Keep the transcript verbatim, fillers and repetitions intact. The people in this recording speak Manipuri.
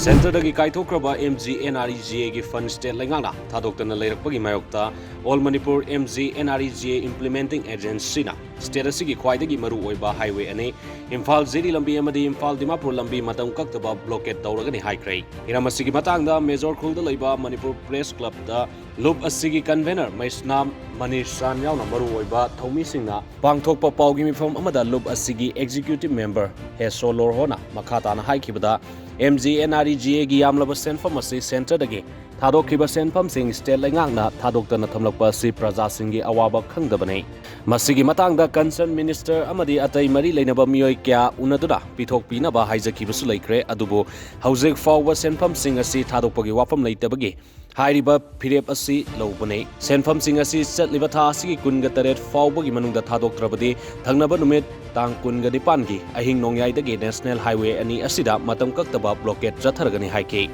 ꯁꯦꯟꯇꯔꯗꯒꯤ ꯀꯥꯏꯊꯣꯛꯈ꯭ꯔꯕ MGNREGAꯒꯤ ꯐꯟꯗ ꯁ꯭ꯇꯦꯠ ꯂꯩꯉꯥꯛꯅ ꯊꯥꯗꯣꯛꯇꯅ ꯂꯩꯔꯛꯄꯒꯤ ꯃꯥꯌꯣꯛꯇ All Manipur MGNREGA Implementing Agencyꯅ ꯁ꯭ꯇꯦꯠ ꯑꯁꯤꯒꯤ ꯈ꯭ꯋꯥꯏꯗꯒꯤ ꯃꯔꯨ ꯑꯣꯏꯕ ꯍꯥꯏꯋꯦ ꯑꯅꯤ, ꯏꯝꯐꯥꯜ ꯖꯤꯔꯤ ꯂꯝꯕꯤ ꯑꯃꯗꯤ ꯏꯝꯐꯥꯜ ꯗꯤꯃꯥꯄꯨꯔ ꯂꯝꯕꯤ ꯃꯇꯝ ꯀꯛꯇꯕ ꯕ꯭ꯂꯣꯀꯦꯠ ꯇꯧꯔꯒꯅꯤ ꯍꯥꯏꯈ꯭ꯔꯦ꯫ ꯍꯤꯔꯝ ꯑꯁꯤꯒꯤ ꯃꯇꯥꯡꯗ ꯃꯦꯖꯣꯔ ꯈꯨꯜꯗ ꯂꯩꯕ ꯃꯅꯤꯄꯨꯔ ꯄ꯭ꯔꯦꯁ ꯀ꯭ꯂꯕꯇ ꯂꯨꯞ ꯑꯁꯤꯒꯤ ꯀꯟꯚꯦꯅꯔ ꯃꯩꯁꯅꯥꯝ ꯃꯅꯤꯁꯥꯟ ꯌꯥꯎꯅ ꯃꯔꯨ ꯑꯣꯏꯕ ꯊꯧꯃꯤꯁꯤꯡꯅ ꯄꯥꯡꯊꯣꯛꯄ ꯄꯥꯎꯒꯤ ꯃꯤꯐꯝ ꯑꯃꯗ ꯂꯨꯞ ꯑꯁꯤꯒꯤ ꯑꯦꯛꯖꯤꯀ꯭ꯌꯨꯇꯤꯚ ꯃꯦꯝꯕꯔ ꯍꯦꯁꯣ ꯂꯣꯔꯍꯣꯅ ꯃꯈꯥ ꯇꯥꯅ ꯍꯥꯏꯈꯤꯕꯗ, MGNREGAꯒꯤ ꯌꯥꯝꯂꯕ ꯁꯦꯟꯐꯝ ꯑꯁꯤ ꯁꯦꯟꯇꯔꯗꯒꯤ ꯊꯥꯗꯣꯛꯈꯤꯕ ꯁꯦꯟꯐꯝꯁꯤꯡ ꯁ꯭ꯇꯦꯠ ꯂꯩꯉꯥꯛꯅ ꯊꯥꯗꯣꯛꯇꯅ ꯊꯝꯂꯛꯄ ꯑꯁꯤ ꯄ꯭ꯔꯖꯥꯁꯤꯡꯒꯤ ꯑꯋꯥꯕ ꯈꯪꯗꯕꯅꯤ꯫ ꯃꯁꯤꯒꯤ ꯃꯇꯥꯡꯗ ꯀꯟꯁꯔꯟ ꯃꯤꯅꯤꯁꯇꯔ ꯑꯃꯗꯤ ꯑꯇꯩ ꯃꯔꯤ ꯂꯩꯅꯕ ꯃꯤꯑꯣꯏ ꯀꯌꯥ ꯎꯅꯗꯨꯅ ꯄꯤꯊꯣꯛꯄꯤꯅꯕ ꯍꯥꯏꯖꯈꯤꯕꯁꯨ ꯂꯩꯈ꯭ꯔꯦ, ꯑꯗꯨꯕꯨ ꯍꯧꯖꯤꯛ ꯐꯥꯎꯕ ꯁꯦꯟꯐꯝꯁꯤꯡ ꯑꯁꯤ ꯊꯥꯗꯣꯛꯄꯒꯤ ꯋꯥꯐꯝ ꯂꯩꯇꯕꯒꯤ ꯍꯥꯏꯔꯤꯕ ꯐꯤꯔꯦꯞ ꯑꯁꯤ ꯂꯧꯕꯅꯤ꯫ ꯁꯦꯟꯐꯝꯁꯤꯡ ꯑꯁꯤ ꯆꯠꯂꯤꯕ ꯊꯥ ꯑꯁꯤꯒꯤ ꯀꯨꯟꯒ ꯇꯔꯦꯠ ꯐꯥꯎꯕꯒꯤ ꯃꯅꯨꯡꯗ ꯊꯥꯗꯣꯛꯇ꯭ꯔꯕꯗꯤ ꯊꯪꯅꯕ ꯅꯨꯃꯤꯠ ꯇꯥꯡ ꯀꯨꯟꯒ ꯅꯤꯄꯥꯟꯒꯤ ꯑꯍꯤꯡ ꯅꯣꯡꯌꯥꯏꯗꯒꯤ ꯅꯦꯁꯅꯦꯜ ꯍꯥꯏꯋꯦ ꯑꯅꯤ ꯑꯁꯤꯗ ꯃꯇꯝ ꯀꯛꯇꯕ ꯕ꯭ꯂꯣꯀꯦꯠ ꯆꯠꯊꯔꯒꯅꯤ ꯍꯥꯏꯈꯤ꯫